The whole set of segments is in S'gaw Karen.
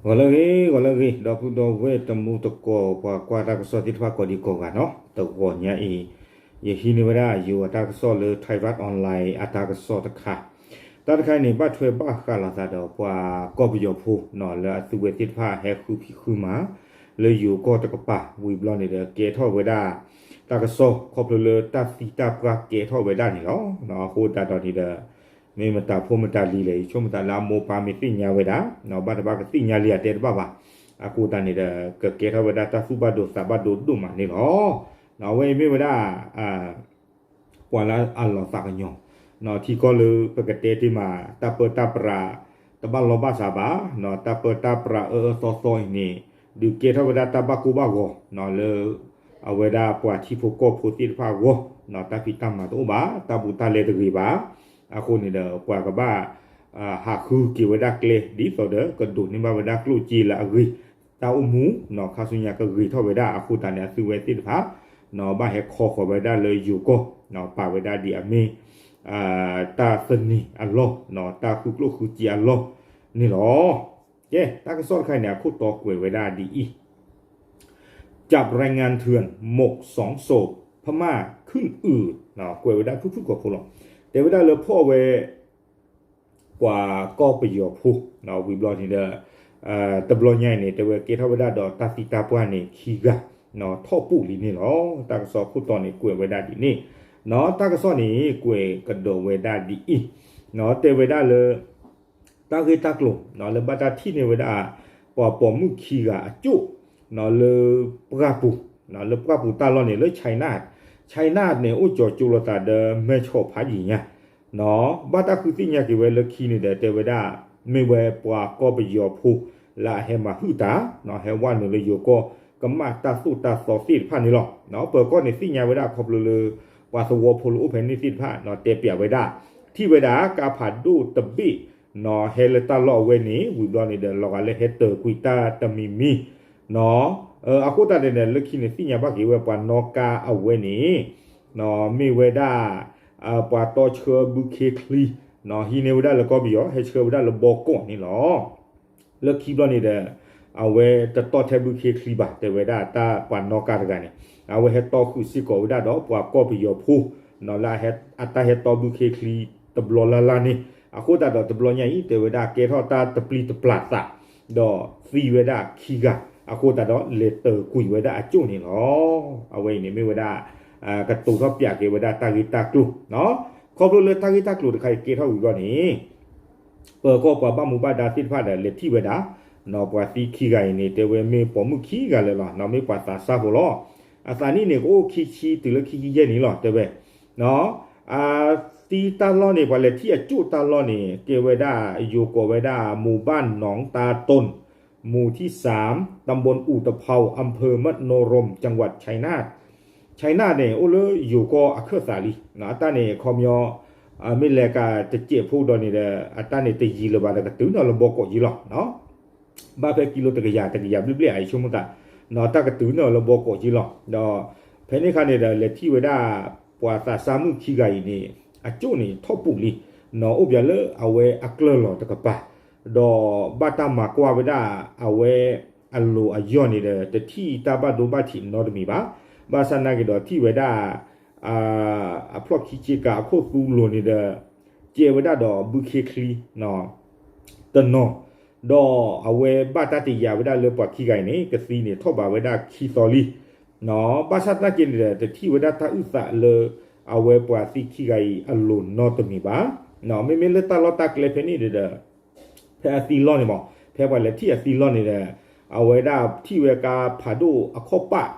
ဂီၤလၢအဂ့ၤ ဂီၤလၢအဂ့ၤ ဒီပုၢ်ဒီဝဲၢ်တံၤသကိး ပှၤကွၢ်တၢ်ကစီၣ်သ့ၣ်တဖၣ်ကိးဒံကိးဂၤနီၤ, တဂီၤညါအံၤ ယဟံးန့ၢ်ဝဲဒၣ်ယိၤအတၢ်ကစီၣ်လၢ Taiwan Online အတၢ်ကစီၣ်တခါ, တၢ်တခါအံၤန့ၣ် ဘၣ်ထွဲဘၣ်ဃးလိာ်သးဒီးပှၤကီၢ်ပယီၤဖိနီၤ လၢအသုဝဲသ့ၣ်တဖၣ်ဟဲဃုဖံးဃုမၤ လၢယိၤကီၢ်တကပၤ ဝံၤဘျီန့ၣ်ဒီး ကဲထီၣ်ဝဲဒၣ် တၢ်ကစီၣ်ခီဖျိလၢတၢ်သံတၢ်ပှၢ်ကဲထီၣ်ဝဲဒၣ်န့ၣ်လီၤ. အဃိသတးဒီးန့ၣ်ဒီး မ့ၢ်မတၤဖိမတၤလံၤလဲၣ် ယဆိကမိၣ်သးလၢအမိၢ်ပၢ်မ့ၢ်သ့ၣ်ညါဝဲဒၣ် ဘၣ်တဘၣ်ကသ့ၣ်ညါလံအတဲတဘၣ်ဘၣ်. အဃိသတးန့ၣ်ဒီး ကကဲထီၣ်ဝဲဒၣ်တၢ်သူၣ်ဘၣ်ဒိသးဘၣ်ဒိဒိၣ်မးန့ၣ်လီၤ. အဝဲအံၤမ့ၢ်ဝဲဒၣ် ပှၤလၢအလီၤသးကညီၤ ထံကီၢ်လၢပကတဲတ့ၢ်မး တၢ်ပၢတၢ်ပြး တဘၣ်လီၢ်ဘၣ်စးဘၣ်, တၢ်ပၢတၢ်ပြးအၢအၢသီသီအံၤန့ၣ် ဒုးကဲထီၣ်ဝဲဒၣ်တၢ်ဘၣ်ကိၢ်ဘၣ်ဂီၤ လၢ အဝဲဒၣ်ပှၤထံဖိကီၢ်ဖိသ့ၣ်တဖၣ်အဂီၢ်, တၢ်ဖံးတၢ်မၤတအိၣ်ဘၣ်, တၢ်ဘူးတၢ်လဲတဂ့ၤဘၣ်. အဃိန့ၣ်ဒီး ပှၤကဘၣ် ဟးဃုက့ၤဝဲဒၣ်ကျဲ ဒ်သိးဒီး ကဒိးန့ၢ်ဘၣ်ဝဲဒၣ်ကျိၣ်စ့လၢအဂ့ၤ, တၢ်အိၣ်မူ ခါဆူညါကဂ့ၤထီၣ်ဝဲဒၣ်. အဃိသတးန့ၣ် အသုဝဲသ့ၣ်တဖၣ် ဘၣ်ဟဲခီဃီၤဝဲဒၣ်လၢယိၤကီၢ် ပာ်ဝဲဒၣ်ဒ်အမ့ၢ် တၢ်သန့ၤအလီၢ်, တၢ်ဃုကျိၣ်ဃုစ့အလီၢ်န့ၣ်လီၤ. ကဲ တၢ်ကစီၣ်တခါအံၤန့ၣ် အခိၣ်တီကွဲးဝဲဒၣ်ဒ်အံၤ จับแรงงานเถื่อนหมกสองศพ พม่าขึ้นอืด ကွဲးဝဲဒၣ်ဖုၣ်ဖုၣ်ကိာ်ဖိလီၤ. တဲဝဲဒၣ်လၢဖီၣ်ဝဲ ပှၤကီၢ်ပယီၤဖိ ဝံၤဘျီန့ၣ်ဒီး တဘျီညါအံၤန့ၣ် တဲဝဲကဲထီၣ်ဝဲဒၣ်ဒီးတၢ်သံတၢ်ပှၢ်န့ၣ် ခံဂၤ ထီၣ်ပူၤလံန့ၣ်လီၤ. တၢ်ကစီၣ်ခိၣ်တီန့ၣ် ကွဲးဝဲဒၣ်ဒ်န့ၣ်, တၢ်ကစီၣ်န့ၣ် ကွဲးကဒီးဝဲဒၣ်ဒ်အံၤ, တဲဝဲဒၣ်လၢ တၢ်ဂ့ၢ်တၢ်ကျိၤ လၢဘၣ်တၢ်ထံၣ်န့ၢ်ဝဲဒၣ် ပှၤပိာ်မုၣ်ခံဂၤအကၠိၣ် လၢပှၢ်ပူၤ, လၢပှၢ်ပူၤတၢ်လီၢ်န့ၣ် လၢ China, China န့ၣ် အိၣ်ကၠီၤကၠိလိာ်သးဒီး မဲၢ်ဆီးဖးယံာ်ညါ ဘၣ်တၢ်ဃုသ့ၣ်ညါက့ၤဝဲလၢခံန့ၣ်ဒီး တဲဝဲဒၣ် မ့ၢ်ဝဲပှၤကီၢ်ပယီၤဖိ လၢအဟဲမၤဟုၣ်တၢ် ဟဲဝဲနုာ်လၢယိၤကီၢ် ကမၣ်တၢ်သိၣ်တၢ်သီသ့ၣ်တဖၣ်န့ၣ်လီၤ. ပၢၤကီၢ်န့ၣ်သ့ၣ်ညါဝဲဒၣ်ခီဖျိလၢ ပှၤသဝီဖိလၢအိၣ်ဖဲန့ၣ်သ့ၣ်တဖၣ် တဲပၠးဝဲဒၣ် ထံၣ်ဝဲဒၣ်ကါဖးဒိၣ်တဘ့ၣ် ဟဲလၢတၢ်လီၢ်အဝဲန့ၣ် ဝံၤဘျီန့ၣ်ဒီး လီၤဂာ်လၢဟဲတၢၤကွံာ်တၢ်တမံၤမံၤ အဃိသတးန့ၣ်ဒီး လၢခံန့ၣ် သ့ၣ်ညါဘၣ်က့ၤဝဲပှၤနီၣ်ကါအဝဲန့ၣ် မ့ၢ်ဝဲဒၣ် ပှၤတီဆှၢဘုခ့ချံ ဟံးန့ၢ်ဝဲဒၣ်လၢကီၢ်ပယီၤ ဟဲဆှၢဝဲဒၣ်လၢဘီကီးန့ၣ်လီၤ. လၢခံဘျီန့ၣ်ဒီး အဝဲတတီၢ်ထဲဘုခ့ချံဘၣ် တဲဝဲဒၣ်တၢ်ပှၤနီၣ်ကါတဂၤန့ၣ် အဝဲဟဲတီဃုာ်စ့ၢ်ကီးဝဲဒၣ်ဒီးပှၤကီၢ်ပယီၤဖိ လၢအတၢ်ဟဲတီဘုခ့ချံတဘျီလၢ်လၢ်န့ၣ် အဃိသတးဒီးတဘျီညါအံၤ တဲဝဲဒၣ်ကဲထီၣ်တၢ်တပျံၤတပျၢ်သး ဒီးသံဝဲဒၣ်ခံဂၤ အဃိသတးဒီးလဲၤတၢၤကွံာ်ဝဲဒၣ်အကၠိၣ်န့ၣ်လီၤ. အဝဲအံၤန့ၣ်မ့ၢ်ဝဲဒၣ် ကတိၤထီၣ်ပၠးက့ၤဝဲဒၣ်တၢ်ဂ့ၢ်တၢ်ကျိၤ ခီဖျိလၢတၢ်ဂ့ၢ်တၢ်ကျိၤတခါအံၤကဲထီၣ်ဝံၤဘျီန့ၣ် ပၢၤကီၢ်ပှၤဘၣ်မူဘၣ်ဒါသ့ၣ်တဖၣ်ဒီး လဲၤထံၣ်ဝဲဒၣ် ပှၤသံခံဂၤအံၤန့ၣ် တဲဝဲမ့ၢ်ပိာ်မုၣ်ခံဂၤလၢာ်လီၤ မ့ၢ်ပှၤသးစၢ်ဖိလီၤ. အသးနံၣ်န့ၣ် ကအိၣ်ခံဆံတုၤလၢခံဆံယဲၢ်နံၣ်လီၤ တဲဝဲ အသံတၢ်လီၢ်န့ၣ် ပှၤလဲၤထံၣ်အကၠိၣ်တၢ်လီၢ်န့ၣ် ကဲဝဲဒၣ် ယိၤကိးဝဲဒၣ် မူၤဘၣ်နီၣ်တၢ်တိၢ် မူၤထံၣ်စၢမ် တဘိၣ်အူးတဖီ အၣ်ဖၢၣ်မၢၣ်နိရိမ် จังหวัดชัยนาท ชัยนาท န့ၣ် အိၣ်လၢယိၤကီၢ်အခၢၣ်သးလံ အတၢ်န့ၣ် ခီပညီ မ့ၢ်လဲၤကတစဲးဖိဒီးန့ၣ်ဒီး အတၢ်န့ၣ်တယံၤလၢၤဘၣ်ဒီးကတုၤနီၤလၢဘီကီးက့လီၤ ဘၣ်ဖဲကံလိတကယၤ တကယၤဘျဲၣ်ဘျဲၣ် အဆိကမိၣ်သး တၢ်ကတုၤနီၤလၢဘီကီးက့လီၤ. ဒီးဖဲန့ၣ်အခါန့ၣ်ဒီး လဲၤထံၣ်ဝဲဒၣ် ပှၤသးစၢ်မုၣ်ခံဂၤအံၤန့ၣ် အကၠိၣ်န့ၣ်ထီၣ်ပူၤလံ အိၣ်ပၠးလၢအဝဲအကျၢၢ်လီၤတကပၤ ဒီးဘၣ်တၢ်မၤကွၢ်ဝဲဒၣ်အဝဲအလိၤအယီၢ်န့ၣ်ဒီး တထံၣ်တၢ်ဘၣ်ဒိဘၣ်ထံးနီတမံၤဘၣ်. ဘၣ်ဆၣ်နာ်က့ၤဒီးထံၣ်ဝဲဒၣ် အဖျီၣ်ခံဆ့ကၤအခိၣ်သူလိၤန့ၣ်ဒီး ကဲဝဲဒၣ်ဒီးဘုခ့ချံ တနီၤ ဒီးအဝဲဘၣ်တၢ်တယာ်ဝဲဒၣ်လၢပှၤခံဂၤအံၤန့ၣ် ကသံန့ၣ်ထီၣ်ဘးဝဲဒၣ်ခံသီလံ. ဘၣ်ဆၣ်သနာ်က့န့ၣ်ဒီး တထံၣ်ဝဲဒၣ်တၢ်အုၣ်သးလၢ အဝဲပှၤသံခံဂၤအံၤအလိၤနီတမံၤဘၣ်. မ့မ့ၢ်လၢတၢ်လီၢ်တၢ်ကျဲဖဲန့ၣ်ဒီး ဖဲအသံလီၢ်န့ၣ်မး ဖဲပှၤလဲၤထံၣ်အသံလီၢ်န့ၣ်ဒီး အဝဲဒၣ်ထံၣ်ဝဲကါဖးဒိၣ်အခီၣ်ပၣ်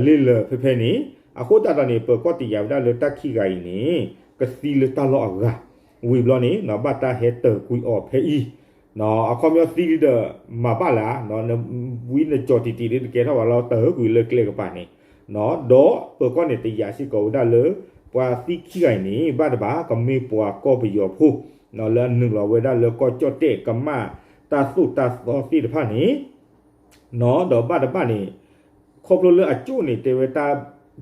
လ့လၢာ်ဖဲဖဲန့ၣ် အဃိသတးဒီးန့ၣ် ပၢၤကီၢ်တယာ်ဝဲဒၣ်လၢတၢ်ခံဂၤအံၤန့ၣ် ကသံလၢတၢ်လီၢ်အဂၤ ဝံၤဘျီန့ၣ် ဘၣ်တၢ်ဟဲတၢၤကွံာ်အီၤဖဲအံၤ အခီပညီသံလံဒီး မၤဘၣ်လၢ ဝံနကၠီၤတံၢ်တံၢ်ဒ်တကဲထီၣ်ဘၣ်လီၤ တၢၤကွံာ်လၢကျဲကပၤန့ၣ် ဒီးပၢၤကီၢ်န့ၣ်တယာ်စ့ၢ်ကီးဝဲဒၣ်လၢ ပှၤသံခံဂၤအံၤန့ၣ် ဘၣ်တဘၣ်ကမ့ၢ်ပှၤကီၢ်ပယီၤဖိ လၢအနုာ်လီၤဝဲဒၣ်လၢကီၢ်ကၠီၣ်တဲၣ်ကမၣ်တၢ်သိၣ်တၢ်သီသ့ၣ်တဖၣ်န့ၣ် ဒီးဘၣ်တဘၣ်န့ၣ် ခီဖျိလၢအကၠိၣ်န့ၣ် တဲဝဲတၢ်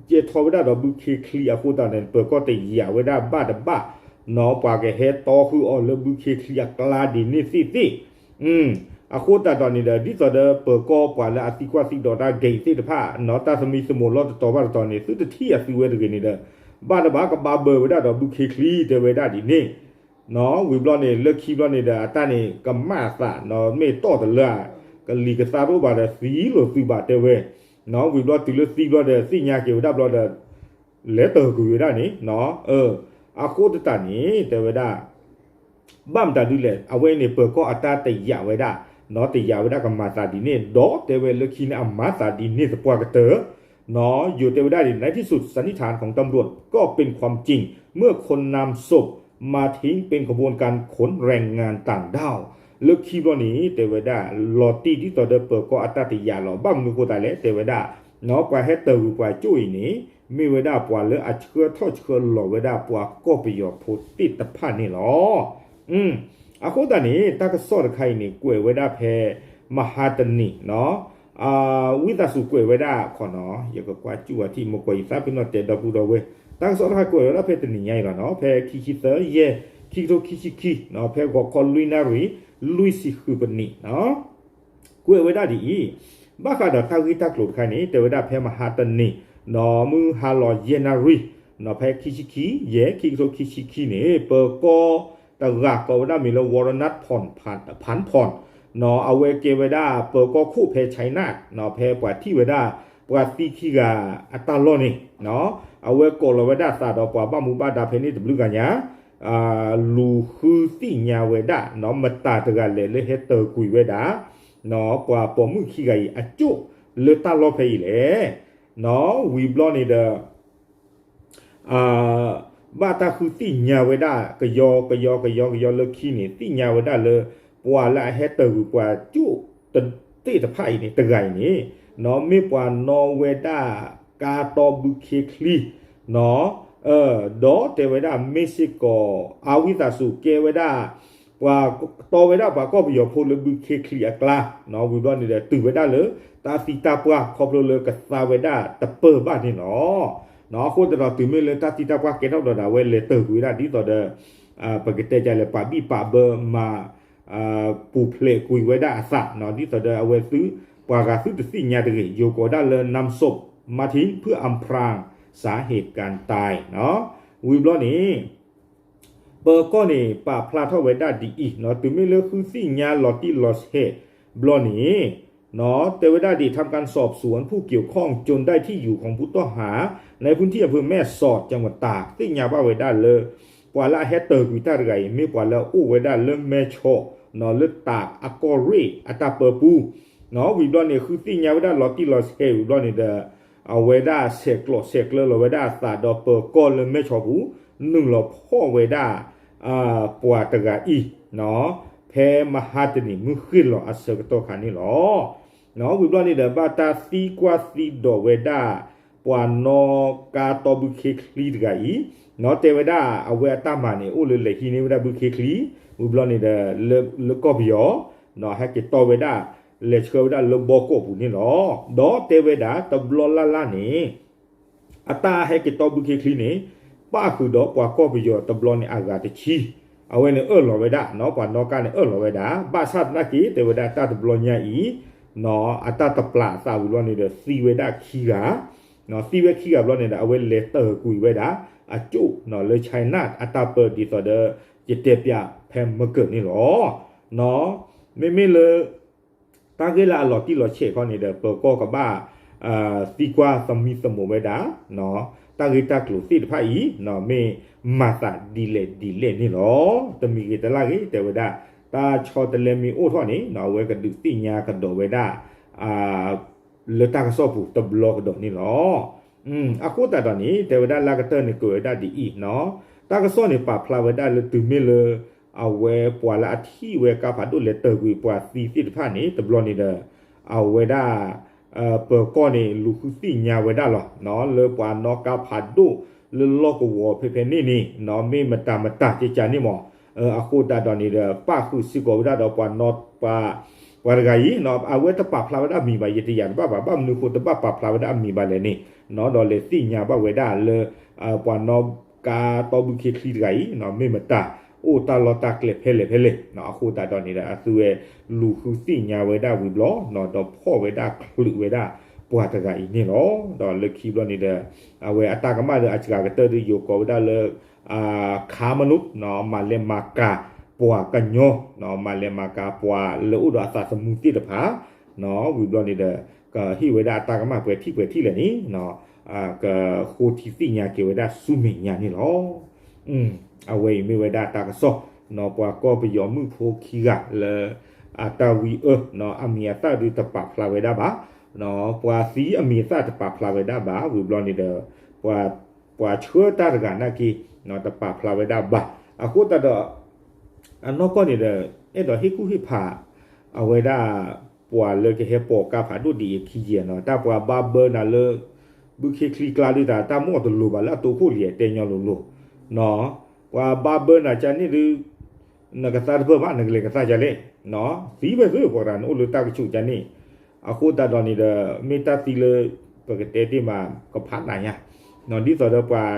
ကဲထီၣ်ဝဲဒၣ်ဒီးဘုခ့ချံအဃိသတးန့ၣ် ပၢၤကီၢ်တယာ်ဝဲဒၣ်ဘၣ်တဘၣ် ပှၤကဟဲတီဃုာ်အီၤလၢဘုခ့ချံအကျါဒ်န့ၣ်သ့ၣ်သ့ၣ် အဃိသတးဒီးန့ၣ်ဒီး ဒ်သိးဒီးပၢၤကီၢ်ပှၤလၢအသံကွၢ်သံဒိးတၢ်ဂ့ၤသ့ၣ်တဖၣ် နီၢ် တၢ်သမံသမိးလီၢ်တတီၤဘၣ်တတီၤန့ၣ် သုတထံၣ်အသုဝဲတဂ့ၤန့ၣ်ဒီး ဘၣ်တဘၣ်ကဘၣ်ဘၢဝဲဒၣ်ဒီးဘုခ့ချံတဲဝဲဒၣ်ဒ်န့ၣ် နီၢ် ဝံၤဘျီန့ၣ် လၢခံဘျီန့ၣ်ဒီး အတၢ်န့ၣ် ကမၣ်အသး နီၢ် မ့ၢ်တီၢ်တလၢ ကလံၤကသါတအိၣ်ဘၣ်ဒီးသံလိာ်သုးဘၣ်တဲဝဲ နီၢ် ဝံၤဘျီတုၤလၢသံဘျီဒီး သ့ၣ်ညါက့ၤဝဲဒၣ်ဘျီဒီး လဲၤတၢၢ်ကွံာ်ဝဲဒၣ်န့ၣ် နီၢ် အဃိသတးန့ၣ် တဲဝဲဒၣ် ဘၣ်မတၤဒ်လဲၣ် အဝဲန့ၣ် ပၢၤကီၢ်အတၢ်တယာ်ဝဲဒၣ် နီၢ် တယာ်ဝဲဒၣ်ကမၤသးဒ်န့ၣ် ဒီးတဲဝဲလၢခံန့ၣ် အမၤသးဒ်န့ၣ်သပှၢ်ကတၢၢ် နီၢ် ယိၤတဲဝဲဒၣ်ဒ် ในที่สุดสันนิษฐานของตำรวจก็เป็นความจริง เมื่อคนนำศพมาทิ้งเป็นขบวนการขนแรงงานต่างด้าว လၢခံဘျီန့ၣ် တဲဝဲဒၣ် လီၤတံၢ်ဒ်သိးဒီးပၢၤကီၢ်အတၢ်တယာ်လီၤ ဘၣ်မနုၤဃိသးလဲၣ် တဲဝဲဒၣ် နီၢ် ပှၤဟဲတၢၢ်ကွံာ်ပှၤကၠိၣ်အံၤန့ၣ် မ့ၢ်ဝဲဒၣ်ပှၤလၢအဆှၢထီၣ်ဆှၢလီၤဝဲဒၣ်ပှၤကီၢ်ပယီၤဖိသ့ၣ်တဖၣ်န့ၣ်လီၤ. အဃိသတးန့ၣ် တၢ်ကစီၣ်တခါအံၤန့ၣ် ကွဲးဝဲဒၣ်ဖဲ မဟါတနံၤ နီၢ် ဝံသးစူၤကွဲးဝဲဒၣ်ခီနီၢ် ယကကွၢ်စူၣ်ဝဲထံၣ် မ့ၢ်ကွဲးယသးပ့ၤနီၣ်တဲဒီပုၢ်ဒီဝဲၢ် တၢ်ကစီၣ်တခါကွဲးဝဲဒၣ်ဖဲတနံၤညါအံၤလီၤနီၢ် ဖဲခံဆံသၢ ယဲၢ် ခံကထိခံဆံခံ နီၢ် ဖဲဂီၤခီလွံၢ်နၣ်ရံၣ် လွံၢ်ဆံဃုပနံး နီၢ် ကွဲးဝဲဒၣ်ဒ်အံၤ, ဘၣ်ဃးဒီးတၢ်ဂ့ၢ်တၢ်ကျိၤတခါန့ၣ် တဲဝဲဒၣ်ဖဲမဟါတနံၤ နီၢ် မုၢ်ဟါလီၤယဲၢ်နၣ်ရံၣ် နီၢ် ဖဲခံဆံခံ ယဲၢ် ခံကထိခံဆံခံန့ၣ် ပၢၤကီၢ်တဂၤကိးဝဲဒၣ်မံၤလၢ ဝီရနၢ် ဖၢၣ်ဖၢၣ် နီၢ် အဝဲကဲဝဲဒၣ်ပၢၤကီၢ်ခိၣ်ဖဲ China နီၢ် ဖဲပှၤထံၣ်ဝဲဒၣ် ပှၤသံခံဂၤအတၢ်လီၢ်န့ၣ် နီၢ် အဝဲကိးလီၤဝဲဒၣ်သးဒီးပှၤဘၣ်မူဘၣ်ဒါဖဲန့ၣ်တဘျုးဂၤညါ လူၤဃုသ့ၣ်ညါဝဲဒၣ် နီၢ် မတၤတဂၤလဲၣ်လၢဟဲတၢၢ်ကွံာ်ဝဲဒၣ် နီၢ် ပှၤပိာ်မုၣ်ခံဂၤအံၤအကၠိၣ်လၢတၢ်လီၢ်ဖဲအံၤလဲၣ် နီၢ် ဝံၤဘျီန့ၣ်ဒီး ဘၣ်တၢ်ဃုသ့ၣ်ညါဝဲဒၣ် ကယီကယီကယီကယီလၢခံန့ၣ် သ့ၣ်ညါဝဲဒၣ်လၢ ပှၤလၢအဟဲတၢၢ်ကွံာ်ပှၤကၠိၣ်သ့ၣ်တဖၣ်အံၤန့ၣ် တဂၤအံၤန့ၣ် နီၢ် မ့ၢ်ပှၤနီၣ်ဝဲဒၣ် ကါတီဘုခ့ချံ နီၢ် ဒီးတဲဝဲဒၣ်မ့ၢ်စ့ၢ်ကီး အဝံသးစူၤကဲဝဲဒၣ် ပှၤတီဝဲဒၣ်ပှၤကီၢ်ပယီၤဖိလၢဘုခ့ချံအကျါ နီၢ် ဝံၤဘျီန့ၣ်ဒီး တုၤဝဲဒၣ်လၢတၢ်သံတၢ်ပှၢ် ခီဖျိလၢကသါဝဲဒၣ်တပၢၢ်ဘၣ်န့ၣ်လီၤ. နီၢ် အဃိသတးဒီးတုၤမ့ၢ်လၢတၢ်သံတၢ်ပှၢ်ကဲထီၣ်ဒီးဒီး အဝဲလဲၤတၢၢ်ကွံာ်ဝဲဒၣ်ဒ်သိးဒီး ပကတဲကလဲၣ် ပာ်ဘံၣ်ပာ်ဘၢမၤ ပူၤဖျဲးကွံာ်ဝဲဒၣ်အသး နီၢ် ဒ်သိးဒီးအဝဲသု ပှၤဂၤသုတသ့ၣ်ညါတဂ့ၤ ယိၤကိးဒၣ်လၢ นำศพมาทิ้งเพื่ออำพรางสาเหตุการณ์ตาย နီၢ် ဝံၤဘျီန့ၣ် ပၢၤကီၢ်န့ၣ် ပာ်ဖျါထီၣ်ဝဲဒၣ်ဒ်အံၤ နီၢ် တုၤမ့ၢ်လၢဃုသ့ၣ်ညါလီၤတံၢ်လီၤဆဲးဘျီန့ၣ် နီၢ် တဲဝဲဒၣ်ဒ် ทำการสอบสวนผู้เกี่ยวข้อง จนได้ที่อยู่ของผู้ต้องหา ในพื้นที่อำเภอแม่สอด จังหวัดตาก သ့ၣ်ညါဘၣ်ဝဲဒၣ်လၢ ပှၤလၢအဟဲတၢၢ်ကွံာ်တၢ်တဂၤအံၤ မ့ၢ်ပှၤလၢအအိၣ်ဝဲဒၣ်လၢမဲၢ်ဆီး နီၢ် လၢတၢ်အကီၢ်ရ့ၣ်အတၢ်ပၢပူၤ နီၢ် ဝံၤဘျီန့ၣ် ဃုသ့ၣ်ညါဝဲဒၣ်လီၤတံၢ်လီၤဆဲးဝံၤဘျီန့ၣ်ဒီး အဝဲဒၣ်ဆဲးကျိးဆဲးကျၢလီၤဝဲဒၣ်အသးဒီးပၢၤကီၢ်လၢမဲၢ်ဆီးပူၤ နုာ်လီၤဖီၣ်ဝဲဒၣ် ပှၤတဂၤအံၤ နီၢ် ဖဲမဟါတနံၤမုၢ်ဃ့ၢ်လီၤအဆၢကတီၢ်ခါန့ၣ်လီၤ. နီၢ် ဝံၤဘျီန့ၣ်ဒီး ဘၣ်တၢ်သံကွၢ်သံဒိးဝဲဒၣ် ပှၤနီၣ်ကါတီဘုခ့ချံတဂၤအံၤ နီၢ် တဲဝဲဒၣ်အဝဲအတၢ်မၤန့ၣ် အိၣ်လၢလဲၤဟံးန့ၢ်ဝဲဒၣ်ဘုခ့ချံ ဝံၤဘျီန့ၣ်ဒီး လၢကီၢ်ပယီၤ နီၢ် ဟဲက့ၤတီဝဲဒၣ် လဲၤဆှၢဝဲဒၣ်လၢဘီကီၢ်ပူၤန့ၣ်လီၤ. ဒီးတဲဝဲဒၣ်တဘျီလၢ်လၢ်န့ၣ် အတၢ်ဟဲက့ၤတီဘုခ့ချံန့ၣ် ပၣ်ဃုာ်ဒီးပှၤကီၢ်ပယီၤတဘျီန့ၣ်အဂၤတဆံ အဝဲန့ၣ်အၢၣ်လီၤဝဲဒၣ် နီၢ် ပှၤနီၣ်ကါန့ၣ်အၢၣ်လီၤဝဲဒၣ် ဘၣ်ဆၣ်သနာ်က့ တဲဝဲဒၣ်တၢ်တဘျီညါအံၤ နီၢ် အတၢ်တပျၢ်အသးဝံၤဘျီန့ၣ်ဒီး သံဝဲဒၣ်ခံဂၤ နီၢ် သံဝဲခံဂၤဘျီန့ၣ်ဒီး အဝဲလဲၤတၢၢ်ကွံာ်ဝဲဒၣ် အကၠိၣ် နီၢ် လၢ China အတၢ်ပၢဒ်သိးဒီး ယတဲပၠးဖဲမကၢၢ်န့ၣ်လီၤ. နီၢ် မ့မ့ၢ်လၢ တၢ်ဂ့ၢ်လၢအလီၤတံၢ်လီၤဆဲးခီန့ၣ်ဒီး ပၢၤကီၢ်ကဘၣ် သံကွၢ်သမံသမိးဝဲဒၣ် နီၢ် တၢ်ဂ့ၢ်တၢ်ကျိၤသ့ၣ်တဖၣ်အံၤ နီၢ် မ့ၢ်မၤသးဒ်လဲၣ်ဒ်လဲၣ်န့ၣ်လီၤ. တမံၤဂ့ၤတလၢ်ဂ့ၤ တဲဝဲဒၣ် တၢ်ဆီတလဲမ့ၢ်အိၣ်ထီၣ်န့ၣ် နီၢ် အဝဲကဒုးသ့ၣ်ညါကဒီးဝဲဒၣ် လၢတၢ်ကစီၣ်ပူၤတဘျီကဒီးန့ၣ်လီၤ. အဃိသတးဒီးန့ၣ် တဲဝဲဒၣ်လၢကတၢၢ်န့ၣ် ကွဲးဝဲဒၣ်ဒ်အံၤ နီၢ် တၢ်ကစီၣ်န့ၣ် ပာ်ဖျါဝဲဒၣ်လၢတုၤမ့ၢ်လၢ အဝဲပှၤလၢအထံၣ်ဝဲကါဖးဒိၣ်လဲၤတၢၢ်ကွံာ်ပှၤသံသ့ၣ်တဖၣ်န့ၣ် တဘျီန့ၣ်ဒီး အဝဲဒၣ် ပၢၤကီၢ်န့ၣ် လူၤဃုသ့ၣ်ညါဝဲဒၣ်လီၤ နီၢ် လၢပှၤနီၣ်ကါဖးဒိၣ်လၢလီၢ်ကဝီၤဖဲဖဲန့ၣ်န့ၣ် နီၢ် မ့ၢ်မတၤမတၤကကန့ၣ်မး အဃိသတးဒီးန့ၣ်ဒီး ပၣ်ဃုာ်စ့ၢ်ကီးဝဲဒၣ်ဒီးပှၤနီၣ် ပှၤတဂၤအံၤ နီၢ် အဝဲတပာ်ဖျါဝဲဒၣ်အမံၤဘၣ် ယတယာ်တဘၣ်ဘၣ် ဘၣ်မနုၤဃိတဘၣ်ပာ်ဖျါဝဲဒၣ်အမံၤဘၣ်လဲၣ်န့ၣ် နီၢ် ဒီးလဲၤသ့ၣ်ညါဘၣ်ဝဲဒၣ်လၢ ပှၤနီၣ်ကါတီဘုခ့ချံတဂၤအံၤ နီၢ် မ့ၢ်မတၤ အိၣ်တၢ်လီၢ်တၢ်ကျဲဖဲလဲၣ်ဖဲလဲၣ် အဃိသတးဒီးန့ၣ်ဒီး အသုဝဲလူၤဃုသ့ၣ်ညါဝဲဒၣ်ဝံၤဘျီ ဒီးဖီၣ်ဝဲဒၣ်ချုးဝဲဒၣ်ပှၤတဂၤအံၤန့ၣ်လီၤ. ဒီးလၢခံဘျီန့ၣ်ဒီး အဝဲအတၢ်ကမၣ်ဒီးအစှၤကတၢၢ်ဒီးယိၤကိးဝဲဒၣ်လၢ ခါမနုၤ မၤလဲၤမၤကၤပှၤကညီ မၤလဲၤမၤကၤပှၤလၢအိၣ်ဒီးအသးသမူသ့ၣ်တဖၣ် ဝံၤဘျီန့ၣ်ဒီး ကဟ့ၣ်ဝဲဒၣ်အတၢ်ကမၣ်ပှဲၤထံၣ်ပှဲၤထံၣ်လဲၣ်န့ၣ် ကဃိထံသ့ၣ်ညါက့ၤဝဲဒၣ်ဆူမဲာ်ညါန့ၣ်လီၤ. အဝဲအံၤမ့ၢ်ဝဲဒၣ်တၢ်ကစီၣ် ပှၤကီၢ်ပယီၤမုၣ်ဖိခံဂၤလၢ အတၢ်ဝံအၢ အမံၤအသၣ်ဒုးတပာ်ဖျါဝဲဒၣ်ဘၣ်, ပှၤသံအမံၤအသၣ်တပာ်ဖျါဝဲဒၣ်ဘၣ် ဝံၤဘျီန့ၣ်ဒီး ပှၤဆှၢတၢ်တဂၤနာ်က့ တပာ်ဖျါဝဲဒၣ်ဘၣ်. အဃိသတးဒီး အနီၢ်ကီၢ်န့ၣ်ဒီး အဲၣ်ဒိးဟ့ၣ်ကူၣ်ဟ့ၣ်ဖး အဝဲဒၣ် ပှၤလၢကဟဲပိာ်ကါဖးဒိၣ်ဒ်အံၤခံယဲၢ်နီၤ တၢ်ပှၤဘၣ်ဘၢနၤလၢ ဘုခ့ချံကျါဒုးတၢ် တၢ်မိၣ်တလိၤဘၣ်လၢအတိခိၣ်လံၤတဲညီလိၤလိၤ ပှၤဘၣ်ဘၢနၤကန့ၣ်ဒုး နကသါတပၢၢ်ဘၣ် နကလဲၤကသါကလဲၣ်, သံဝဲသ့ၣ်ပှၤတဂၤန့ၣ်အိၣ်လၢတၢ်ကဆူးကန့ၣ်, အဃိသတးဒီးန့ၣ်ဒီး မ့ၢ်တၢ်သံလၢ ပကတဲတ့ၢ်မး ကဖးနးညါ, ဒ်သိးဒီးပှၤ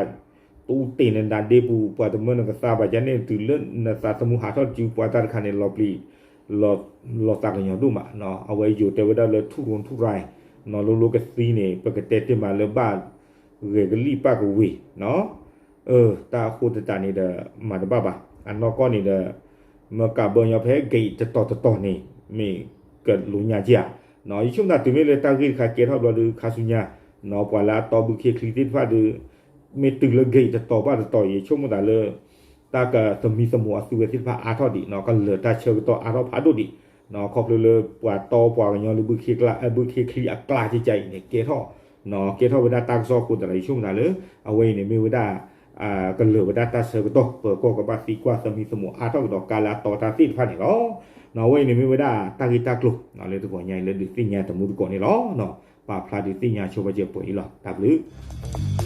တူၢ်တ့ၢ်နနါဒ့ပူၤ ပှၤတမၢနကသါဘၣ်ကန့ၣ် တုၤလၢနသးသမူဟးထီၣ်စုပှၤတၢ်တခါန့ၣ် လီၤပျံၤ လီၤသးကညီၤဒိၣ်မး, အဝဲယိၤတဲဝဲဒၣ်လၢထူၣ်ရိထူၣ်ရၤ နီၤလိၤလိၤကသံန့ၣ် ပကတဲတ့ၢ်မးလၢဘၣ် ဂဲၤကလံၣ်ပၣ်ကဝ့ၤ တၢ်အဃိသတးန့ၣ်ဒီး မၤတဘၣ်ဘၣ် အနီၢ်ကီၢ်န့ၣ်ဒီး မ့ၢ်ကးဘၢညီဖဲ gate တတီၤတတီၤန့ၣ် မ့ၢ်ကလူၤညါက့ၤဧါ, ယဆိကမိၣ်သးတုၤမ့ၢ်လၢတၢ်ဂ့ၢ်တခါကဲထီၣ်ဘျီဒီးခါဆူညါ, ပှၤလၢအတီဘုခ့ချံသ့ၣ်တဖၣ်ဒီး မ့ၢ်တုၤလၢ gate တတီၤဘၣ်တတီၤ ယဆိကမိၣ်သးလၢ တၢ်ကသမံသမိးအသုဝဲသ့ၣ်တဖၣ်အါထီၣ်ဒံး ကလၢာ်တၢ်ဆၢကတီၢ်အါထီၣ်ဖးဒိၣ်ဒံး, ခီဖျိလၢပှၤတီပှၤကညီလၢ ဘုခ့ချံအကျါကကါအံၤန့ၣ် ကဲထီၣ် ကဲထီၣ်ဝဲဒၣ်တၢ်ကစီၣ်အဃိသတးဒီး ယဆိကမိၣ်သးလၢ အဝဲအံၤန့ၣ်မ့ၢ်ဝဲဒၣ် ကလၢာ်ဝဲဒၣ်တၢ်ဆၢကတီၢ် ပၢၤကီၢ်ကဘၣ်သံကွၢ်သမံသမိးအါထီၣ်ကဒီးကါလၢအတီတၢ်သ့ၣ်တဖၣ်န့ၣ်လီၤ. အဝဲအံၤန့ၣ်မ့ၢ်ဝဲဒၣ်တၢ်ဂ့ၢ်တၢ်ကျိၤ လၢတဂီၤညါအံၤလၢဒုးသ့ၣ်ညါတမူတကိးန့ၣ်လီၤ. ပာ်ဖျါဒုးသ့ၣ်ညါဆိပာ်စၢၤပှဲၤအံၤလီၤ. တၢ်ဘျုး